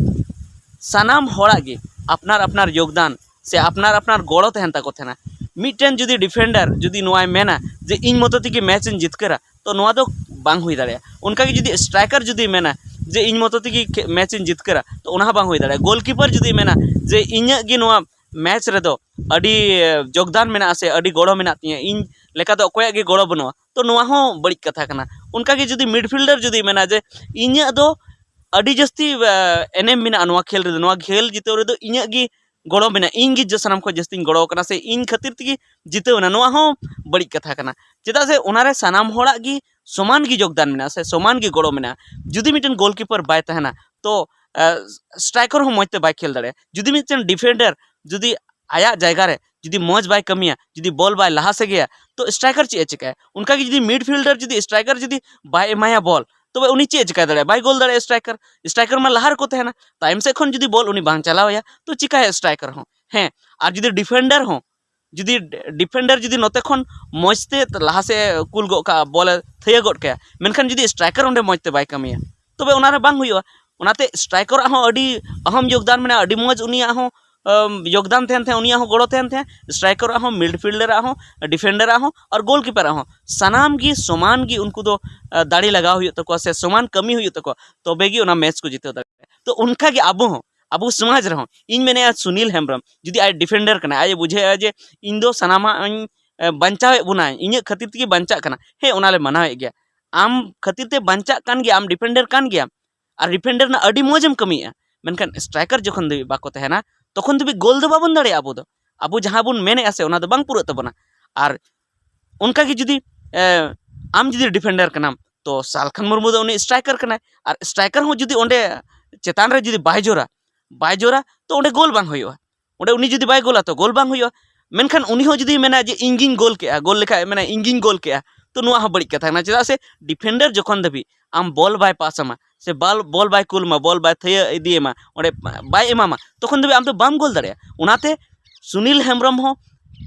ᱥᱟᱱᱟᱢ ᱦᱚᱲᱟᱜ ᱜᱮ ᱟᱯᱱᱟᱨ ᱟᱯᱱᱟᱨ ᱭᱳᱜᱽᱫᱟᱱ ᱥᱮ ᱟᱯᱱᱟᱨ ᱟᱯᱱᱟᱨ ᱜᱚᱲᱚ ᱛᱟᱦᱮᱱ ᱛᱟᱠᱚ ᱛᱟᱦᱮᱱᱟ᱾ ᱢᱤᱫᱴᱮᱱ ᱡᱩᱫᱤ ᱰᱤᱯᱷᱮᱱᱰᱟᱨ ᱡᱩᱫᱤ ᱱᱚᱣᱟᱭ ᱢᱮᱱᱟ ᱡᱮ ᱤᱧ ᱢᱚᱛᱚ ᱛᱮᱜᱮ ᱢᱮᱪ ᱤᱧ ᱡᱤᱛᱠᱟᱹᱨᱟ, ᱛᱚ ᱱᱚᱣᱟ ᱫᱚ ᱵᱟᱝ ᱦᱩᱭ ᱫᱟᱲᱮᱭᱟᱜᱼᱟ᱾ ᱚᱱᱠᱟᱜᱮ ᱡᱩᱫᱤ ᱥᱴᱨᱟᱭᱠᱟᱨ ᱡᱩᱫᱤ ᱢᱮᱱᱟ ᱡᱮ ᱤᱧ ᱢᱚᱛᱚ ᱛᱮᱜᱮ ᱠᱷᱮ-, ᱢᱮᱪ ᱤᱧ ᱡᱤᱛᱠᱟᱹᱨᱟ, ᱛᱚ ᱚᱱᱟ ᱦᱚᱸ ᱵᱟᱝ ᱦᱩᱭ ᱫᱟᱲᱮᱭᱟᱜᱼᱟ᱾ ᱜᱳᱞᱠᱤᱯᱟᱨ ᱡᱩᱫᱤ ᱢᱮᱱᱟ ᱡᱮ ᱤᱧᱟᱹᱜ ᱜᱮ ᱱᱚᱣᱟ ᱢᱮᱪ ᱨᱮᱫᱚ ᱟᱹᱰᱤ, ᱮ, ᱡᱳᱜᱽᱫᱟᱱ ᱢᱮᱱᱟᱜᱼᱟ ᱥᱮ ᱟᱹᱰᱤ ᱜᱚᱲᱚ ᱢᱮᱱᱟᱜ ᱛᱤᱧᱟᱹ, ᱤᱧ ᱞᱮᱠᱟ ᱫᱚ ᱚᱠᱚᱭᱟᱜ ᱜᱮ ᱜᱚᱲᱚ ᱵᱟᱹᱱᱩᱜᱼᱟ, ᱛᱚ ᱱᱚᱣᱟ ᱦᱚᱸ ᱵᱟᱹᱲᱤᱡ ᱠᱟᱛᱷᱟ ᱠᱟᱱᱟ᱾ ᱚᱱᱠᱟᱜᱮ ᱡᱩᱫᱤ ᱢᱤᱰᱯᱷᱤᱞᱰᱟᱨ ᱡᱩᱫᱤ ᱢᱮᱱᱟ ᱡᱮ ᱤᱧᱟᱹᱜ ᱫᱚ ᱟᱹᱰᱤ ᱡᱟᱹᱥᱛᱤ ᱮᱱᱮᱢ ᱢᱮᱱᱟᱜᱼᱟ ᱱᱚᱣᱟ ᱠᱷᱮᱞ ᱨᱮᱫᱚ, ᱱᱚᱣᱟ ᱠᱷᱮᱞ ᱡᱤᱛᱟᱹᱣ ᱨᱮᱫᱚ ᱤᱧᱟᱹᱜ ᱜᱮ ᱜᱚᱲᱚ ᱢᱮᱱᱟᱜᱼᱟ, ᱤᱧ ᱜᱮ ᱥᱟᱱᱟᱢ ᱠᱷᱚᱱ ᱡᱟᱹᱥᱛᱤᱧ ᱜᱚᱲᱚ ᱠᱟᱱᱟ ᱥᱮ ᱤᱧ ᱠᱷᱟᱹᱛᱤᱨ ᱛᱮᱜᱮ ᱡᱤᱛᱟᱹᱣ ᱮᱱᱟ, ᱱᱚᱣᱟ ᱦᱚᱸ ᱵᱟᱹᱲᱤᱡ ᱠᱟᱛᱷᱟ ᱠᱟᱱᱟ᱾ ᱪᱮᱫᱟᱜ ᱥᱮ ᱚᱱᱟᱨᱮ ᱥᱟᱱᱟᱢ ᱦᱚᱲᱟᱜ ᱜᱮ ᱥᱚᱢᱟᱱ ᱜᱮ ᱡᱳᱜᱽᱫᱟᱱ ᱢᱮᱱᱟᱜᱼᱟ ᱥᱮ ᱥᱚᱢᱟᱱ ᱜᱮ ᱜᱚᱲᱚ ᱢᱮᱱᱟᱜᱼᱟ᱾ ᱡᱩᱫᱤ ᱢᱤᱫᱴᱮᱱ ᱜᱳᱞᱠᱤᱯᱟᱨ ᱵᱟᱭ ᱛᱟᱦᱮᱱᱟ ᱛᱚ ᱥᱴᱨᱟᱭᱠᱟᱨ ᱦᱚᱸ ᱢᱚᱡᱽ ᱛᱮ ᱵᱟᱭ ᱠᱷᱮᱞ ᱫᱟᱲᱮᱭᱟᱜᱼᱟ᱾ ᱡᱩᱫᱤ ᱢᱤᱫᱴᱮᱱ ᱰᱤᱯᱷᱮᱱᱰᱟᱨ ᱡᱩᱫᱤ ᱟᱭᱟᱜ ᱡᱟᱭᱜᱟ ᱨᱮ ᱡᱩᱫᱤ ᱢᱚᱡᱽ ᱵᱟᱭ ᱠᱟᱹᱢᱤᱭᱟ, ᱡᱩᱫᱤ ᱵᱚᱞ ᱵᱟᱭ ᱞᱟᱦᱟ ᱥᱮᱜᱮᱭᱟ, ᱛᱚ ᱥᱴᱨᱟᱭᱠᱟᱨ ᱪᱮᱫ ᱮ ᱪᱤᱠᱟᱹᱭᱟ? ᱚᱱᱠᱟᱜᱮ ᱡᱩᱫᱤ ᱢᱤᱰᱯᱷᱤᱞᱰᱟᱨ ᱡᱩᱫᱤ ᱥᱴᱨᱟᱭᱠᱟᱨ ᱡᱩᱫᱤ ᱵᱟᱭ ᱮᱢᱟᱭᱟ ᱵᱚᱞ, ᱛᱚᱵᱮ ᱩᱱᱤ ᱪᱮᱫ ᱮ ᱪᱤᱠᱟᱹ ᱫᱟᱲᱮᱭᱟᱜᱼᱟ? ᱵᱟᱭ ᱜᱳᱞ ᱫᱟᱲᱮᱭᱟᱜᱼᱟ ᱥᱴᱨᱟᱭᱠᱟᱨ᱾ ᱥᱴᱨᱟᱭᱠᱟᱨ ᱢᱟ ᱞᱟᱦᱟ ᱨᱮᱠᱚ ᱛᱟᱦᱮᱱᱟ, ᱛᱟᱭᱚᱢ ᱥᱮᱫ ᱠᱷᱚᱱ ᱡᱩᱫᱤ ᱵᱚᱞ ᱩᱱᱤ ᱵᱟᱝ ᱪᱟᱞᱟᱣ ᱟᱭᱟ ᱛᱚ ᱪᱤᱠᱟᱹᱭᱟ ᱥᱴᱨᱟᱭᱠᱟᱨ ᱦᱚᱸ? ᱦᱮᱸ, ᱟᱨ ᱡᱩᱫᱤ ᱰᱤᱯᱷᱮᱱᱰᱟᱨ ᱦᱚᱸ ᱡᱩᱫᱤ ᱰᱤᱯᱷᱮᱱᱰᱟᱨ ᱡᱩᱫᱤ ᱱᱚᱛᱮ ᱠᱷᱚᱱ ᱢᱚᱡᱽ ᱛᱮ ᱞᱟᱦᱟ ᱥᱮᱫ ᱠᱩᱞ ᱜᱚᱫ ᱠᱟᱜᱼᱟ, ᱵᱚᱞᱮ ᱛᱷᱟᱹᱭᱟᱹ ᱜᱚᱫ ᱠᱟᱭᱟ, ᱢᱮᱱᱠᱷᱟᱱ ᱡᱩᱫᱤ ᱥᱴᱨᱟᱭᱠᱟᱨ ᱚᱸᱰᱮ ᱢᱚᱡᱽ ᱛᱮ ᱵᱟᱭ ᱠᱟᱹᱢᱤᱭᱟ, ᱛᱚᱵᱮ ᱚᱱᱟᱨᱮ ᱵᱟᱝ ᱦᱩᱭᱩᱜᱼᱟ᱾ ᱚᱱᱟᱛᱮ ᱥᱴᱨᱟᱭᱠᱟᱨᱟᱜ ᱦᱚᱸ ᱟᱹᱰᱤ ᱟᱦᱚᱢ ᱡᱳᱜᱽᱫᱟᱱ ᱢᱮᱱᱟᱜᱼᱟ, ᱟᱹᱰᱤ ᱢᱚᱡᱽ ᱩᱱᱤᱭᱟᱜ ᱦᱚᱸ ᱟᱢ, ᱡᱳᱜᱽᱫᱟᱱ ᱛᱟᱦᱮᱱ ᱛᱟᱦᱮᱸᱫ, ᱩᱱᱤᱭᱟᱜ ᱦᱚᱸ ᱜᱚᱲᱚ ᱛᱟᱦᱮᱱ ᱛᱟᱦᱮᱸᱫ, ᱥᱴᱨᱟᱭᱠᱟᱨᱟᱜ ᱦᱚᱸ, ᱢᱤᱰᱯᱷᱤᱞᱰᱟᱨᱟᱜ ᱦᱚᱸ, ᱰᱤᱯᱷᱮᱱᱰᱟᱨᱟᱜ ᱦᱚᱸ ᱟᱨ ᱜᱳᱞᱠᱤᱯᱟᱨᱟᱜ ᱦᱚᱸ, ᱥᱟᱱᱟᱢ ᱜᱮ ᱥᱚᱢᱟᱱ ᱜᱮ ᱩᱱᱠᱩ ᱫᱚ ᱟᱸ, ᱫᱟᱲᱮ ᱞᱟᱜᱟᱣ ᱦᱩᱭᱩᱜ ᱛᱟᱠᱚᱣᱟ ᱥᱮ ᱥᱚᱢᱟᱱ ᱠᱟᱹᱢᱤ ᱦᱩᱭᱩᱜ ᱛᱟᱠᱚᱣᱟ, ᱛᱚᱵᱮ ᱜᱮ ᱚᱱᱟ ᱢᱮᱪ ᱠᱚ ᱡᱤᱛᱟᱹᱣ ᱫᱟᱲᱮᱭᱟᱜᱼᱟ᱾ ᱛᱚ ᱚᱱᱠᱟ ᱜᱮ ᱟᱵᱚ ᱦᱚᱸ, ᱟᱵᱚ ᱥᱚᱢᱟᱡᱽ ᱨᱮᱦᱚᱸ ᱤᱧ ᱢᱮᱱᱮᱫᱼᱟ ᱥᱩᱱᱤᱞ ᱦᱮᱢᱵᱨᱚᱢ ᱡᱩᱫᱤ ᱟᱡ ᱰᱤᱯᱷᱮᱱᱰᱟᱨ ᱠᱟᱱᱟᱭ, ᱟᱡ ᱮ ᱵᱩᱡᱷᱟᱹᱣᱮᱫᱼᱟ ᱡᱮ ᱤᱧ ᱫᱚ ᱥᱟᱱᱟᱢᱟᱜ ᱤᱧ ᱮ, ᱵᱟᱧᱪᱟᱣᱮᱫ ᱵᱚᱱᱟᱭ, ᱤᱧᱟᱹᱜ ᱠᱷᱟᱹᱛᱤᱨ ᱛᱮᱜᱮ ᱵᱟᱧᱪᱟᱜ ᱠᱟᱱᱟ, ᱦᱮᱸ ᱚᱱᱟ ᱞᱮ ᱢᱟᱱᱟᱣᱮᱫ ᱜᱮᱭᱟ᱾ ᱟᱢ ᱠᱷᱟᱹᱛᱤᱨ ᱛᱮ ᱵᱟᱧᱪᱟᱜ ᱠᱟᱱ ᱜᱮᱭᱟ, ᱟᱢ ᱰᱤᱯᱷᱮᱱᱰᱟᱨ ᱠᱟᱱ ᱜᱮᱭᱟᱢ, ᱟᱨ ᱰᱤᱯᱷᱮᱱᱰᱟᱨ ᱨᱮᱱᱟᱜ ᱟᱹᱰᱤ ᱢᱚᱡᱽ ᱮᱢ ᱠᱟᱹᱢᱤᱭᱮᱫᱼᱟ, ᱢᱮᱱᱠᱷᱟᱱ ᱥᱴᱨᱟᱭᱠᱟᱨ ᱡᱚᱠᱷᱚᱱ ᱫᱷᱟᱹᱵᱤᱡ ᱵᱟᱠᱚ ᱛᱟᱦᱮᱱᱟ ᱛᱚᱠᱷᱚᱱ ᱫᱷᱟᱹᱵᱤᱡ ᱜᱳᱞ ᱫᱚ ᱵᱟᱵᱚᱱ ᱫᱟᱲᱮᱭᱟᱜᱼᱟ ᱟᱵᱚ ᱫᱚ᱾ ᱟᱵᱚ ᱡᱟᱦᱟᱸ ᱵᱚᱱ ᱢᱮᱱᱮᱫᱼᱟ ᱥᱮ ᱚᱱᱟ ᱫᱚ ᱵᱟᱝ ᱯᱩᱨᱟᱹᱜ ᱛᱟᱵᱚᱱᱟ᱾ ᱟᱨ ᱚᱱᱠᱟ ᱜᱮ ᱡᱩᱫᱤ ᱮ, ᱟᱢ ᱡᱩᱫᱤ ᱰᱤᱯᱷᱮᱱᱰᱟᱨ ᱠᱟᱱᱟᱢ ᱛᱚ ᱥᱟᱞᱠᱷᱟᱱ ᱢᱩᱨᱢᱩ ᱫᱚ ᱩᱱᱤ ᱥᱴᱨᱟᱭᱠᱟᱨ ᱠᱟᱱᱟᱭ, ᱟᱨ ᱥᱴᱨᱟᱭᱠᱟᱨ ᱦᱚᱸ ᱡᱩᱫᱤ ᱚᱸᱰᱮ ᱪᱮᱛᱟᱱ ᱨᱮ ᱡᱩᱫᱤ ᱵᱟᱭ ᱡᱳᱨᱟ, ᱵᱟᱭ ᱡᱳᱨᱟ ᱛᱚ ᱚᱸᱰᱮ ᱜᱳᱞ ᱵᱟᱝ ᱦᱩᱭᱩᱜᱼᱟ᱾ ᱚᱸᱰᱮ ᱩᱱᱤ ᱡᱩᱫᱤ ᱵᱟᱭ ᱜᱳᱞᱟ ᱛᱚ ᱜᱳᱞ ᱵᱟᱝ ᱦᱩᱭᱩᱜᱼᱟ᱾ ᱢᱮᱱᱠᱷᱟᱱ ᱩᱱᱤ ᱦᱚᱸ ᱡᱩᱫᱤ ᱢᱮᱱᱟ ᱡᱮ ᱤᱧ ᱜᱤᱧ ᱜᱳᱞ ᱠᱮᱜᱼᱟ, ᱜᱳᱞ ᱞᱮᱠᱷᱟᱡ ᱢᱮᱱᱟ ᱤᱧ ᱜᱤᱧ ᱜᱳᱞ ᱠᱮᱜᱼᱟ, ᱛᱚ ᱱᱚᱣᱟ ᱦᱚᱸ ᱵᱟᱹᱲᱤᱡ ᱠᱟᱛᱷᱟ ᱠᱟᱱᱟ᱾ ᱪᱮᱫᱟᱜ ᱥᱮ ᱰᱤᱯᱷᱮᱱᱰᱟᱨ ᱡᱚᱠᱷᱚᱱ ᱫᱷᱟᱹᱵᱤᱡ ᱟᱢ ᱵᱚᱞ ᱵᱟᱭ ᱯᱟᱥ ᱟᱢᱟ ᱥᱮ ᱵᱚᱞ, ᱵᱚᱞ ᱵᱟᱭ ᱠᱩᱞ ᱟᱢᱟ, ᱵᱚᱞ ᱵᱟᱭ ᱛᱷᱟᱹᱭᱟᱹ ᱤᱫᱤᱭᱟᱢᱟ, ᱚᱸᱰᱮ ᱵᱟᱭ ᱮᱢᱟᱢᱟ, ᱛᱚᱠᱷᱚᱱ ᱫᱷᱟᱹᱵᱤᱡ ᱟᱢ ᱫᱚ ᱵᱟᱢ ᱜᱳᱞ ᱫᱟᱲᱮᱭᱟᱜᱼᱟ᱾ ᱚᱱᱟᱛᱮ ᱥᱩᱱᱤᱞ ᱦᱮᱢᱵᱨᱚᱢ ᱦᱚᱸ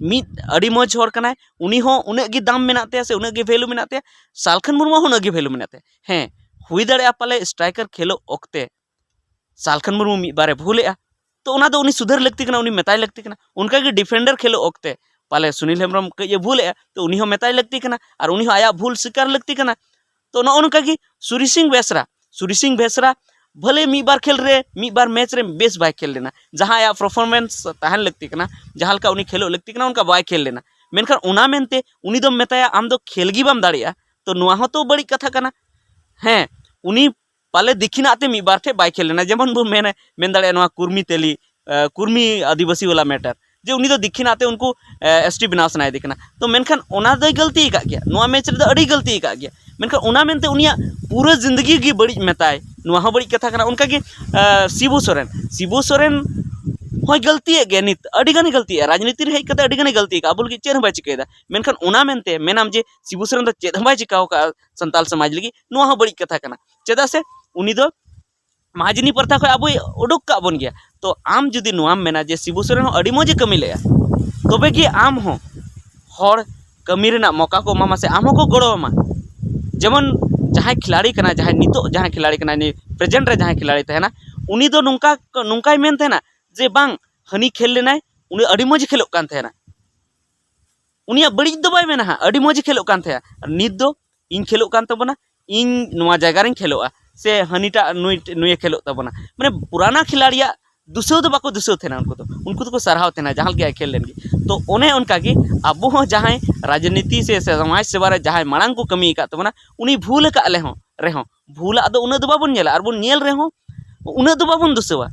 ᱢᱤᱫ ᱟᱹᱰᱤ ᱢᱚᱡᱽ ᱦᱚᱲ ᱠᱟᱱᱟᱭ, ᱩᱱᱤ ᱦᱚᱸ ᱩᱱᱟᱹᱜ ᱜᱮ ᱫᱟᱢ ᱢᱮᱱᱟᱜ ᱛᱟᱭᱟ ᱥᱮ ᱩᱱᱟᱹᱜ ᱜᱮ ᱵᱷᱮᱞᱩ ᱢᱮᱱᱟᱜ ᱛᱟᱭᱟ, ᱥᱟᱞᱠᱷᱟᱱ ᱢᱩᱨᱢᱩ ᱦᱚᱸ ᱩᱱᱟᱹᱜ ᱜᱮ ᱵᱷᱮᱞᱩ ᱢᱮᱱᱟᱜ ᱛᱟᱭᱟ᱾ ᱦᱮᱸ, ᱦᱩᱭ ᱫᱟᱲᱮᱭᱟᱜᱼᱟ ᱯᱟᱞᱮ ᱥᱴᱨᱟᱭᱠᱟᱨ ᱠᱷᱮᱞᱳᱜ ᱚᱠᱛᱮ ᱥᱟᱞᱠᱷᱟᱱ ᱢᱩᱨᱢᱩ ᱢᱤᱫ ᱵᱟᱨᱮ ᱵᱷᱩᱞᱮᱜᱼᱟ, ᱛᱚ ᱚᱱᱟ ᱫᱚ ᱩᱱᱤ ᱥᱩᱫᱷᱟᱹᱨ ᱞᱟᱹᱠᱛᱤ ᱠᱟᱱᱟ, ᱩᱱᱤ ᱢᱮᱛᱟᱭ ᱞᱟᱹᱠᱛᱤ ᱠᱟᱱᱟ᱾ ᱚᱱᱠᱟᱜᱮ ᱰᱤᱯᱷᱮᱱᱰᱟᱨ ᱠᱷᱮᱞᱳᱜ ᱚᱠᱛᱮ ᱯᱟᱞᱮ ᱥᱩᱱᱤᱞ ᱦᱮᱢᱵᱨᱚᱢ ᱠᱟᱹᱡ ᱮ ᱵᱷᱩᱞᱮᱜᱼᱟ, ᱛᱚ ᱩᱱᱤ ᱦᱚᱸ ᱢᱮᱛᱟᱭ ᱞᱟᱹᱠᱛᱤ ᱠᱟᱱᱟ ᱟᱨ ᱩᱱᱤ ᱦᱚᱸ ᱟᱭᱟᱜ ᱵᱷᱩᱞ ᱥᱤᱠᱟᱨ ᱞᱟᱹᱠᱛᱤ ᱠᱟᱱᱟ᱾ ᱛᱚ ᱱᱚᱜᱼᱚ ᱱᱚᱝᱠᱟ ᱜᱮ ᱥᱩᱨᱤ ᱥᱤᱝ ᱵᱮᱥᱨᱟ, ᱥᱩᱨᱤ ᱥᱤᱝ ᱵᱮᱥᱨᱟ ᱵᱷᱟᱞᱮ ᱢᱤᱫ ᱵᱟᱨ ᱠᱷᱮᱞ ᱨᱮ, ᱢᱤᱫ ᱵᱟᱨ ᱢᱮᱪ ᱨᱮ ᱵᱮᱥ ᱵᱟᱭ ᱠᱷᱮᱞ ᱞᱮᱱᱟ, ᱡᱟᱦᱟᱸ ᱟᱭᱟᱜ ᱯᱟᱨᱯᱷᱚᱨᱢᱮᱱᱥ ᱛᱟᱦᱮᱱ ᱞᱟᱹᱠᱛᱤ ᱠᱟᱱᱟ, ᱡᱟᱦᱟᱸ ᱞᱮᱠᱟ ᱩᱱᱤ ᱠᱷᱮᱞᱳᱜ ᱞᱟᱹᱠᱛᱤ ᱠᱟᱱᱟ ᱚᱱᱠᱟ ᱵᱟᱭ ᱠᱷᱮᱞ ᱞᱮᱱᱟ᱾ ᱢᱮᱱᱠᱷᱟᱱ ᱚᱱᱟ ᱢᱮᱱᱛᱮ ᱩᱱᱤ ᱫᱚᱢ ᱢᱮᱛᱟᱭᱟ ᱟᱢ ᱫᱚ ᱠᱷᱮᱞ ᱜᱮ ᱵᱟᱢ ᱫᱟᱲᱮᱭᱟᱜᱼᱟ, ᱛᱚ ᱱᱚᱣᱟ ᱦᱚᱸ ᱛᱚ ᱵᱟᱹᱲᱤᱡ ᱠᱟᱛᱷᱟ ᱠᱟᱱᱟ᱾ ᱦᱮᱸ, ᱩᱱᱤ ᱯᱟᱞᱮ ᱫᱤᱠᱷᱤᱱᱟᱜ ᱛᱮ ᱢᱤᱫ ᱵᱟᱨ ᱴᱷᱮᱡ ᱵᱟᱭ ᱠᱷᱮᱞ ᱞᱮᱱᱟ, ᱡᱮᱢᱚᱱ ᱵᱚ ᱢᱮᱱ ᱢᱮᱱ ᱫᱟᱲᱮᱭᱟᱜᱼᱟ ᱱᱚᱣᱟ ᱠᱩᱨᱢᱤ ᱛᱮᱞᱤ, ᱟᱸ, ᱠᱩᱨᱢᱤ ᱟᱹᱫᱤᱵᱟᱹᱥᱤ ᱣᱟᱞᱟ ᱢᱮᱴᱟᱨ, ᱡᱮ ᱩᱱᱤ ᱫᱚ ᱫᱤᱠᱷᱤᱱᱟᱜ ᱛᱮ ᱩᱱᱠᱩ ᱮᱥ ᱴᱤ ᱵᱮᱱᱟᱣ ᱥᱟᱱᱟᱭᱮᱫᱮ ᱠᱟᱱᱟ᱾ ᱛᱚ ᱢᱮᱱᱠᱷᱟᱱ ᱚᱱᱟ ᱫᱚᱭ ᱜᱟᱹᱞᱛᱤ ᱟᱠᱟᱫ ᱜᱮᱭᱟ, ᱱᱚᱣᱟ ᱢᱮᱪ ᱨᱮᱫᱚ ᱟᱹᱰᱤ ᱜᱟᱹᱞᱛᱤ ᱟᱠᱟᱫ ᱜᱮᱭᱟ, ᱢᱮᱱᱠᱷᱟᱱ ᱚᱱᱟ ᱢᱮᱱᱛᱮ ᱩᱱᱤᱭᱟᱜ ᱯᱩᱨᱟᱹ ᱡᱤᱱᱫᱮᱜᱤ ᱜᱮ ᱵᱟᱹᱲᱤᱡ ᱢᱮᱛᱟᱭ, ᱱᱚᱣᱟ ᱦᱚᱸ ᱵᱟᱹᱲᱤᱡ ᱠᱟᱛᱷᱟ ᱠᱟᱱᱟ᱾ ᱚᱱᱠᱟᱜᱮ ᱟᱸ, ᱥᱤᱵᱩ ᱥᱚᱨᱮᱱ, ᱥᱤᱵᱩ ᱥᱚᱨᱮᱱ ᱦᱚᱸᱭ ᱜᱟᱹᱞᱛᱤᱭᱮᱫ ᱜᱮᱭᱟ, ᱱᱤᱛ ᱟᱹᱰᱤ ᱜᱟᱱᱮ ᱜᱟᱹᱞᱛᱤᱭᱮᱫᱼᱟ, ᱨᱟᱡᱽᱱᱤᱛᱤ ᱨᱮ ᱦᱮᱡ ᱠᱟᱛᱮ ᱟᱹᱰᱤ ᱜᱟᱱᱮ ᱜᱟᱹᱞᱛᱤ ᱟᱠᱟᱫᱼᱟ, ᱟᱵᱚ ᱞᱟᱹᱜᱤᱫ ᱪᱮᱫ ᱦᱚᱸ ᱵᱟᱭ ᱪᱤᱠᱟᱹᱭᱮᱫᱟ᱾ ᱢᱮᱱᱠᱷᱟᱱ ᱚᱱᱟ ᱢᱮᱱᱛᱮ ᱢᱮᱱᱟᱢ ᱡᱮ ᱥᱤᱵᱩ ᱥᱚᱨᱮᱱ ᱫᱚ ᱪᱮᱫ ᱦᱚᱸ ᱵᱟᱭ ᱪᱤᱠᱟᱹ ᱟᱠᱟᱫᱼᱟ ᱥᱟᱱᱛᱟᱲ ᱥᱚᱢᱟᱡᱽ ᱞᱟᱹᱜᱤᱫ, ᱱᱚᱣᱟ ᱦᱚᱸ ᱵᱟᱹᱲᱤᱡ ᱠᱟᱛᱷᱟ ᱠᱟᱱᱟ᱾ ᱪᱮᱫᱟᱜ ᱥᱮ ᱩᱱᱤ ᱫᱚ ᱢᱟᱦᱟᱡᱤᱱᱤ ᱯᱨᱚᱛᱷᱟ ᱠᱷᱚᱱ ᱟᱵᱚᱭ ᱩᱰᱩᱠ ᱠᱟᱜ ᱵᱚᱱ ᱜᱮᱭᱟ᱾ ᱛᱚ ᱟᱢ ᱡᱩᱫᱤ ᱱᱚᱣᱟᱢ ᱢᱮᱱᱟ ᱡᱮ ᱥᱤᱵᱩ ᱥᱚᱨᱮᱱ ᱦᱚᱸ ᱟᱹᱰᱤ ᱢᱚᱡᱽ ᱮ ᱠᱟᱹᱢᱤ ᱞᱮᱜᱼᱟ, ᱛᱚᱵᱮ ᱜᱮ ᱟᱢ ᱦᱚᱸ ᱦᱚᱲ ᱠᱟᱹᱢᱤ ᱨᱮᱱᱟᱜ ᱢᱚᱠᱟ ᱠᱚ ᱮᱢᱟᱢᱟ ᱥᱮ ᱟᱢ ᱦᱚᱸᱠᱚ ᱜᱚᱲᱚ ᱟᱢᱟ᱾ ᱡᱮᱢᱚᱱ ᱡᱟᱦᱟᱸᱭ ᱠᱷᱤᱞᱟᱲᱤ ᱠᱟᱱᱟᱭ, ᱡᱟᱦᱟᱸᱭ ᱱᱤᱛᱚᱜ ᱡᱟᱦᱟᱸᱭ ᱠᱷᱤᱞᱟᱲᱤ ᱠᱟᱱᱟᱭ, ᱱᱤᱭᱟᱹ ᱯᱨᱮᱡᱮᱱᱴ ᱨᱮ ᱡᱟᱦᱟᱸᱭ ᱠᱷᱤᱞᱟᱲᱤ ᱛᱟᱦᱮᱱᱟ, ᱩᱱᱤ ᱫᱚ ᱱᱚᱝᱠᱟ ᱱᱚᱝᱠᱟᱭ ᱢᱮᱱ ᱛᱟᱦᱮᱱᱟ ᱡᱮ ᱵᱟᱝ, ᱦᱟᱹᱱᱤ ᱠᱷᱮᱞ ᱞᱮᱱᱟᱭ, ᱩᱱᱤ ᱟᱹᱰᱤ ᱢᱚᱡᱽ ᱮ ᱠᱷᱮᱞᱚᱜ ᱠᱟᱱ ᱛᱟᱦᱮᱱᱟ᱾ ᱩᱱᱤᱭᱟᱜ ᱵᱟᱹᱲᱤᱡ ᱫᱚ ᱵᱟᱭ ᱢᱮᱱᱟ ᱦᱟᱸᱜ, ᱟᱹᱰᱤ ᱢᱚᱡᱽ ᱮ ᱠᱷᱮᱞᱚᱜ ᱠᱟᱱ ᱛᱟᱦᱮᱸᱜᱼᱟ᱾ ᱟᱨ ᱱᱤᱛ ᱫᱚ ᱤᱧ ᱠᱷᱮᱞᱚᱜ ᱠᱟᱱ ᱛᱟᱵᱚᱱᱟ, ᱤᱧ ᱱᱚᱣᱟ ᱡᱟᱭᱜᱟ ᱨᱮᱧ ᱠᱷᱮᱞᱚᱜᱼᱟ, ᱥᱮ ᱦᱟᱹᱱᱤᱴᱟᱜ ᱱᱩᱭ ᱱᱩᱭᱮ ᱠᱷᱮᱞᱚᱜ ᱛᱟᱵᱚᱱᱟ᱾ ᱢᱟᱱᱮ ᱯᱩᱨᱟᱱᱟ ᱠᱷᱤᱞᱟᱲᱤᱭᱟᱜ ᱫᱩᱥᱟᱹᱣ ᱫᱚ ᱵᱟᱠᱚ ᱫᱩᱥᱟᱹᱣ ᱛᱟᱦᱮᱱᱟ, ᱩᱱᱠᱩ ᱫᱚ ᱩᱱᱠᱩ ᱫᱚᱠᱚ ᱥᱟᱨᱦᱟᱣ ᱛᱟᱦᱮᱱᱟ ᱡᱟᱦᱟᱸ ᱞᱮᱠᱟ ᱠᱷᱮᱞ ᱞᱮᱱ ᱜᱮ᱾ ᱛᱚ ᱚᱱᱮ ᱚᱱᱠᱟ ᱜᱮ ᱟᱵᱚ ᱦᱚᱸ ᱡᱟᱦᱟᱸᱭ ᱨᱟᱡᱽᱱᱤᱛᱤ ᱥᱮ ᱥᱮ ᱥᱚᱢᱟᱡᱽ ᱥᱮᱵᱟ ᱨᱮ ᱡᱟᱦᱟᱸᱭ ᱢᱟᱲᱟᱝ ᱠᱚ ᱠᱟᱹᱢᱤ ᱟᱠᱟᱫ ᱛᱟᱵᱚᱱᱟ, ᱩᱱᱤ ᱵᱷᱩᱞ ᱟᱠᱟᱫ ᱞᱮᱦᱚᱸ ᱨᱮᱦᱚᱸ ᱵᱷᱩᱞᱟᱜ ᱫᱚ ᱩᱱᱟᱹᱜ ᱫᱚ ᱵᱟᱵᱚᱱ ᱧᱮᱞᱟ, ᱟᱨ ᱵᱚᱱ ᱧᱮᱞ ᱨᱮᱦᱚᱸ ᱩᱱᱟᱹᱜ ᱫᱚ ᱵᱟᱵᱚᱱ ᱫᱩᱥᱟᱹᱣᱟ᱾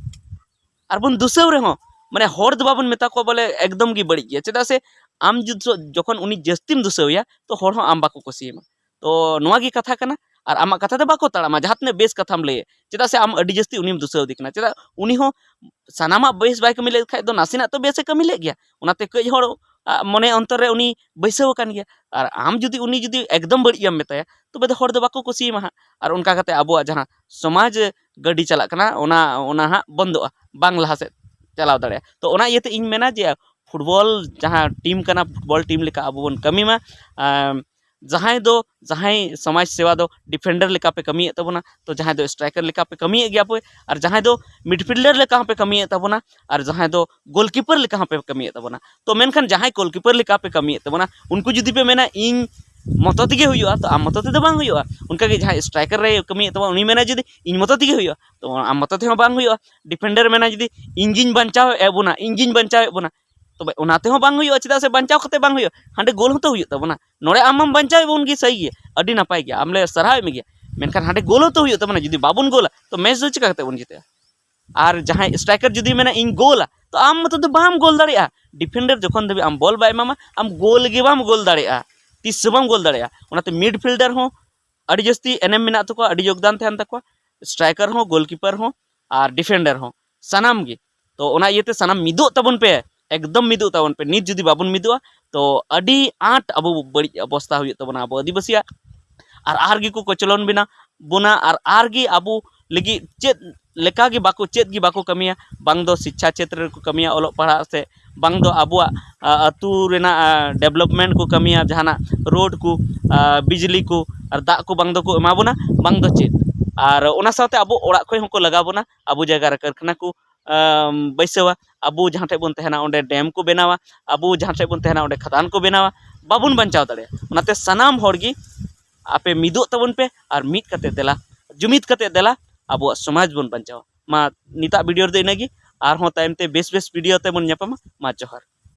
ᱟᱨ ᱵᱚᱱ ᱫᱩᱥᱟᱹᱣ ᱨᱮᱦᱚᱸ ᱢᱟᱱᱮ ᱦᱚᱲ ᱫᱚ ᱵᱟᱵᱚᱱ ᱢᱮᱛᱟ ᱠᱚᱣᱟ ᱵᱚᱞᱮ ᱮᱠᱫᱚᱢ ᱜᱮ ᱵᱟᱹᱲᱤᱡ ᱜᱮᱭᱟ᱾ ᱪᱮᱫᱟᱜ ᱥᱮ ᱟᱢ ᱡᱩᱫᱤ ᱡᱚᱠᱷᱚᱱ ᱩᱱᱤ ᱡᱟᱹᱥᱛᱤᱢ ᱫᱩᱥᱟᱹᱣᱮᱭᱟ ᱛᱚ ᱦᱚᱲ ᱦᱚᱸ ᱟᱢ ᱵᱟᱠᱚ ᱠᱩᱥᱤᱭᱟᱢᱟ᱾ ᱛᱚ ᱱᱚᱣᱟ ᱜᱮ ᱠᱟᱛᱷᱟ ᱠᱟᱱᱟ᱾ ᱟᱨ ᱟᱢᱟᱜ ᱠᱟᱛᱷᱟ ᱛᱮ ᱵᱟᱠᱚ ᱛᱟᱲᱟᱢᱟ ᱡᱟᱦᱟᱸ ᱛᱤᱱᱟᱹᱜ ᱵᱮᱥ ᱠᱟᱛᱷᱟᱢ ᱞᱟᱹᱭᱮᱫ, ᱪᱮᱫᱟᱜ ᱥᱮ ᱟᱢ ᱟᱹᱰᱤ ᱡᱟᱹᱥᱛᱤ ᱩᱱᱤᱢ ᱫᱩᱥᱟᱹᱣ ᱮᱫᱮ ᱠᱟᱱᱟ᱾ ᱪᱮᱫᱟᱜ ᱩᱱᱤ ᱦᱚᱸ ᱥᱟᱱᱟᱢᱟᱜ ᱵᱮᱥ ᱵᱟᱭ ᱠᱟᱹᱢᱤ ᱞᱮᱫ ᱠᱷᱟᱡ ᱫᱚ ᱱᱟᱥᱮᱱᱟᱜ ᱛᱚ ᱵᱮᱥᱮ ᱠᱟᱹᱢᱤ ᱞᱮᱫ ᱜᱮᱭᱟ᱾ ᱚᱱᱟᱛᱮ ᱠᱟᱹᱡ ᱦᱚᱲ ᱟᱜ ᱢᱚᱱᱮ ᱚᱱᱛᱚᱨ ᱨᱮ ᱩᱱᱤ ᱵᱟᱹᱭᱥᱟᱹᱣ ᱟᱠᱟᱱ ᱜᱮᱭᱟ᱾ ᱟᱨ ᱟᱢ ᱡᱩᱫᱤ ᱩᱱᱤ ᱡᱩᱫᱤ ᱮᱠᱫᱚᱢ ᱵᱟᱹᱲᱤᱡ ᱮᱢ ᱢᱮᱛᱟᱭᱟ ᱛᱚᱵᱮ ᱫᱚ ᱦᱚᱲ ᱫᱚ ᱵᱟᱠᱚ ᱠᱩᱥᱤᱭᱟᱢᱟ ᱦᱟᱸᱜ᱾ ᱟᱨ ᱚᱱᱠᱟ ᱠᱟᱛᱮ ᱟᱵᱚᱣᱟᱜ ᱡᱟᱦᱟᱸ ᱥᱚᱢᱟᱡᱽ ᱜᱟᱹᱰᱤ ᱪᱟᱞᱟᱜ ᱠᱟᱱᱟ ᱚᱱᱟ ᱚᱱᱟ ᱦᱟᱸᱜ ᱵᱚᱱᱫᱚᱜᱼᱟ, ᱵᱟᱝ ᱞᱟᱦᱟ ᱥᱮᱫ ᱪᱟᱞᱟᱣ ᱫᱟᱲᱮᱭᱟᱜᱼᱟ᱾ ᱛᱚ ᱚᱱᱟ ᱤᱭᱟᱹᱛᱮ ᱤᱧ ᱢᱮᱱᱟ ᱡᱮ ᱯᱷᱩᱴᱵᱚᱞ ᱡᱟᱦᱟᱸ ᱴᱤᱢ ᱠᱟᱱᱟ, ᱯᱷᱩᱴᱵᱚᱞ ᱴᱤᱢ ᱞᱮᱠᱟ ᱟᱵᱚ ᱵᱚᱱ ᱠᱟᱹᱢᱤ ᱢᱟ᱾ ᱟᱢ, ᱡᱟᱦᱟᱸᱭ ᱫᱚ ᱡᱟᱦᱟᱸᱭ ᱥᱚᱢᱟᱡᱽ ᱥᱮᱵᱟ ᱫᱚ ᱰᱤᱯᱷᱮᱱᱰᱟᱨ ᱞᱮᱠᱟ ᱯᱮ ᱠᱟᱹᱢᱤᱭᱮᱫ ᱛᱟᱵᱚᱱᱟ, ᱛᱚ ᱡᱟᱦᱟᱸᱭ ᱫᱚ ᱥᱴᱨᱟᱭᱠᱟᱨ ᱞᱮᱠᱟ ᱯᱮ ᱠᱟᱹᱢᱤᱭᱮᱫ ᱜᱮᱭᱟ ᱯᱮ, ᱟᱨ ᱡᱟᱦᱟᱸᱭ ᱫᱚ ᱢᱤᱰᱯᱷᱤᱞᱰᱟᱨ ᱞᱮᱠᱟ ᱦᱚᱸᱯᱮ ᱠᱟᱹᱢᱤᱭᱮᱫ ᱛᱟᱵᱚᱱᱟ, ᱟᱨ ᱡᱟᱦᱟᱸᱭ ᱫᱚ ᱜᱳᱞᱠᱤᱯᱟᱨ ᱞᱮᱠᱟ ᱦᱚᱸᱯᱮ ᱠᱟᱹᱢᱤᱭᱮᱫ ᱛᱟᱵᱚᱱᱟ᱾ ᱛᱚ ᱢᱮᱱᱠᱷᱟᱱ ᱡᱟᱦᱟᱸᱭ ᱜᱳᱞᱠᱤᱯᱟᱨ ᱞᱮᱠᱟ ᱯᱮ ᱠᱟᱹᱢᱤᱭᱮᱫ ᱛᱟᱵᱚᱱᱟ ᱩᱱᱠᱩ ᱡᱩᱫᱤ ᱯᱮ ᱢᱮᱱᱟ ᱤᱧ ᱢᱚᱛᱚ ᱛᱮᱜᱮ ᱦᱩᱭᱩᱜᱼᱟ, ᱛᱚ ᱟᱢ ᱢᱚᱛᱚ ᱛᱮᱫᱚ ᱵᱟᱝ ᱦᱩᱭᱩᱜᱼᱟ᱾ ᱚᱱᱠᱟᱜᱮ ᱡᱟᱦᱟᱸᱭ ᱥᱴᱨᱟᱭᱠᱟᱨ ᱨᱮ ᱠᱟᱹᱢᱤᱭᱮᱫ ᱛᱟᱵᱚᱱᱟ ᱩᱱᱤ ᱢᱮᱱᱟ ᱡᱩᱫᱤ ᱤᱧ ᱢᱚᱛᱚ ᱛᱮᱜᱮ ᱦᱩᱭᱩᱜᱼᱟ, ᱛᱚ ᱟᱢ ᱢᱚᱛᱚ ᱛᱮᱦᱚᱸ ᱵᱟᱝ ᱦᱩᱭᱩᱜᱼᱟ᱾ ᱰᱤᱯᱷᱮᱱᱰᱟᱨ ᱢᱮᱱᱟ ᱡᱩᱫᱤ ᱤᱧ ᱜᱤᱧ ᱵᱟᱧᱪᱟᱣ ᱮᱫ ᱵᱚᱱᱟ, ᱤᱧ ᱜᱤᱧ ᱵᱟᱧᱪᱟᱣ ᱮᱫ ᱵᱚᱱᱟ, ᱛᱚᱵᱮ ᱚᱱᱟ ᱛᱮᱦᱚᱸ ᱵᱟᱝ ᱦᱩᱭᱩᱜᱼᱟ, ᱪᱮᱫᱟᱜ ᱥᱮ ᱵᱟᱧᱪᱟᱣ ᱠᱟᱛᱮ ᱵᱟᱝ ᱦᱩᱭᱩᱜᱼᱟ, ᱦᱟᱸᱰᱮ ᱜᱳᱞ ᱦᱚᱸᱛᱚ ᱦᱩᱭᱩᱜ ᱛᱟᱵᱚᱱᱟ᱾ ᱱᱚᱰᱮ ᱟᱢ ᱢᱟᱢ ᱵᱟᱧᱪᱟᱣ ᱮᱫ ᱵᱚᱱ ᱜᱮ, ᱥᱟᱹᱦᱤ ᱜᱮ, ᱟᱹᱰᱤ ᱱᱟᱯᱟᱭ ᱜᱮ, ᱟᱢ ᱞᱮ ᱥᱟᱨᱦᱟᱣᱮᱫ ᱢᱮᱜᱮᱭᱟ, ᱢᱮᱱᱠᱷᱟᱱ ᱦᱟᱸᱰᱮ ᱜᱳᱞ ᱦᱚᱸᱛᱚ ᱦᱩᱭᱩᱜ ᱛᱟᱵᱚᱱᱟ᱾ ᱡᱩᱫᱤ ᱵᱟᱵᱚᱱ ᱜᱳᱞᱟ, ᱛᱚ ᱢᱮᱪ ᱫᱚ ᱪᱤᱠᱟ ᱠᱟᱛᱮ ᱵᱚᱱ ᱡᱤᱛᱟᱹᱜᱼᱟ? ᱟᱨ ᱡᱟᱦᱟᱸᱭ ᱥᱴᱨᱟᱭᱠᱟᱨ ᱡᱩᱫᱤ ᱢᱮᱱᱟ, "ᱤᱧ ᱜᱳᱞᱟ", ᱛᱚ ᱟᱢ ᱢᱚᱛᱚ ᱫᱚ ᱵᱟᱢ ᱜᱳᱞ ᱫᱟᱲᱮᱭᱟᱜᱼᱟ᱾ ᱰᱤᱯᱷᱮᱱᱰᱟᱨ ᱡᱚᱠᱷᱚᱱ ᱫᱷᱟᱹᱵᱤᱡ ᱟᱢ ᱵᱚᱞ ᱵᱟᱭ ᱮᱢᱟᱢᱟ, ᱟᱢ ᱜᱳᱞ ᱜᱮ ᱵᱟᱢ ᱜᱳᱞ ᱫᱟᱲᱮᱭᱟᱜᱼᱟ, ᱛᱤᱥ ᱦᱚᱸ ᱵᱟᱢ ᱜᱳᱞ ᱫᱟᱲᱮᱭᱟᱜᱼᱟ᱾ ᱚᱱᱟᱛᱮ ᱢᱤᱰᱯᱷᱤᱞᱰᱟᱨ ᱦᱚᱸ ᱟᱹᱰᱤ ᱡᱟᱹᱥᱛᱤ ᱮᱱᱮᱢ ᱢᱮᱱᱟᱜ ᱛᱟᱠᱚᱣᱟ, ᱟᱹᱰᱤ ᱡᱳᱜᱽᱫᱟᱱ ᱛᱟᱦᱮᱱ ᱛᱟᱠᱚᱣᱟ, ᱥᱴᱨᱟᱭᱠᱟᱨ ᱦᱚᱸ, ᱜᱳᱞᱠᱤᱯᱟᱨ ᱦᱚᱸ, ᱟᱨ ᱰᱤᱯᱷᱮᱱᱰᱟᱨ ᱦᱚᱸ, ᱥᱟᱱᱟᱢ ᱜᱮ᱾ ᱛᱚ ᱚᱱᱟ ᱤᱭᱟᱹᱛᱮ ᱥᱟᱱᱟᱢ ᱢᱤᱫᱚᱜ ᱛᱟᱵᱚᱱ ᱯᱮ, ᱮᱠᱫᱚᱢ ᱢᱤᱫᱚᱜ ᱛᱟᱵᱚᱱ ᱯᱮ᱾ ᱱᱤᱛ ᱡᱩᱫᱤ ᱵᱟᱵᱚᱱ ᱢᱤᱫᱚᱜᱼᱟ, ᱛᱚ ᱟᱹᱰᱤ ᱟᱸᱴ ᱟᱵᱚ ᱵᱟᱹᱲᱤᱡ ᱚᱵᱚᱥᱛᱟ ᱦᱩᱭᱩᱜ ᱛᱟᱵᱚᱱᱟ ᱟᱵᱚ ᱟᱹᱫᱤᱵᱟᱹᱥᱤᱭᱟᱜ᱾ ᱟᱨ ᱟᱨ ᱜᱮᱠᱚ ᱠᱚᱪᱞᱚᱱ ᱵᱮᱱᱟ ᱵᱚᱱᱟ, ᱟᱨ ᱟᱨ ᱜᱮ ᱟᱵᱚ ᱞᱟᱹᱜᱤᱫ ᱪᱮᱫ ᱞᱮᱠᱟ ᱜᱮ ᱵᱟᱠᱚ, ᱪᱮᱫ ᱜᱮ ᱵᱟᱠᱚ ᱠᱟᱹᱢᱤᱭᱟ᱾ ᱵᱟᱝ ᱫᱚ ᱥᱤᱪᱪᱷᱟ ᱪᱷᱮᱛᱨᱚ ᱨᱮᱠᱚ ᱠᱟᱹᱢᱤᱭᱟ, ᱚᱞᱚᱜ ᱯᱟᱲᱦᱟᱜ ᱥᱮ, ᱵᱟᱝ ᱫᱚ ᱟᱵᱚᱣᱟᱜ, ᱟ, ᱟᱹᱛᱩ ᱨᱮᱱᱟᱜ, ᱟ, ᱰᱮᱵᱷᱞᱚᱯᱢᱮᱱᱴ ᱠᱚ ᱠᱟᱹᱢᱤᱭᱟ, ᱡᱟᱦᱟᱱᱟᱜ ᱨᱳᱰ ᱠᱚ, ᱟ, ᱵᱤᱡᱽᱞᱤ ᱠᱚ, ᱟᱨ ᱫᱟᱜ ᱠᱚ ᱵᱟᱝ ᱫᱚᱠᱚ ᱮᱢᱟ ᱵᱚᱱᱟ, ᱵᱟᱝ ᱫᱚ ᱪᱮᱫ᱾ ᱟᱨ ᱚᱱᱟ ᱥᱟᱶᱛᱮ ᱟᱵᱚ ᱚᱲᱟᱜ ᱠᱷᱚᱱ ᱦᱚᱸᱠᱚ ᱞᱟᱜᱟᱣ ᱵᱚᱱᱟ, ᱟᱵᱚ ᱡᱟᱭᱜᱟ ᱨᱮ ᱠᱟᱨᱠᱷᱟᱱᱟ ᱠᱚ, ᱟᱢ, ᱵᱟᱹᱭᱥᱟᱹᱣᱟ, ᱟᱵᱚ ᱡᱟᱦᱟᱸ ᱴᱷᱮᱡ ᱵᱚᱱ ᱛᱟᱦᱮᱱᱟ ᱚᱸᱰᱮ ᱰᱮᱢ ᱠᱚ ᱵᱮᱱᱟᱣᱟ, ᱟᱵᱚ ᱡᱟᱦᱟᱸ ᱴᱷᱮᱡ ᱵᱚᱱ ᱛᱟᱦᱮᱱᱟ ᱚᱸᱰᱮ ᱠᱷᱟᱫᱟᱱ ᱠᱚ ᱵᱮᱱᱟᱣᱟ, ᱵᱟᱵᱚᱱ ᱵᱟᱧᱪᱟᱣ ᱫᱟᱲᱮᱭᱟᱜᱼᱟ᱾ ᱚᱱᱟᱛᱮ ᱥᱟᱱᱟᱢ ᱦᱚᱲ ᱜᱮ ᱟᱯᱮ ᱢᱤᱫᱚᱜ ᱛᱟᱵᱚᱱ ᱯᱮ ᱟᱨ ᱢᱤᱫ ᱠᱟᱛᱮ ᱫᱮᱞᱟ, ᱡᱩᱢᱤᱫ ᱠᱟᱛᱮ ᱫᱮᱞᱟ ᱟᱵᱚᱣᱟᱜ ᱥᱚᱢᱟᱡᱽ ᱵᱚᱱ ᱵᱟᱧᱪᱟᱣᱟ᱾ ᱢᱟ ᱱᱤᱛᱟᱜ ᱵᱷᱤᱰᱤᱭᱳ ᱨᱮᱫᱚ ᱤᱱᱟᱹᱜᱮ, ᱟᱨᱦᱚᱸ ᱛᱟᱭᱚᱢ ᱛᱮ ᱵᱮᱥ ᱵᱮᱥ ᱵᱷᱤᱰᱤᱭᱳ ᱛᱮᱵᱚᱱ ᱧᱟᱯᱟᱢᱟ᱾ ᱢᱟ ᱡᱚᱦᱟᱨ᱾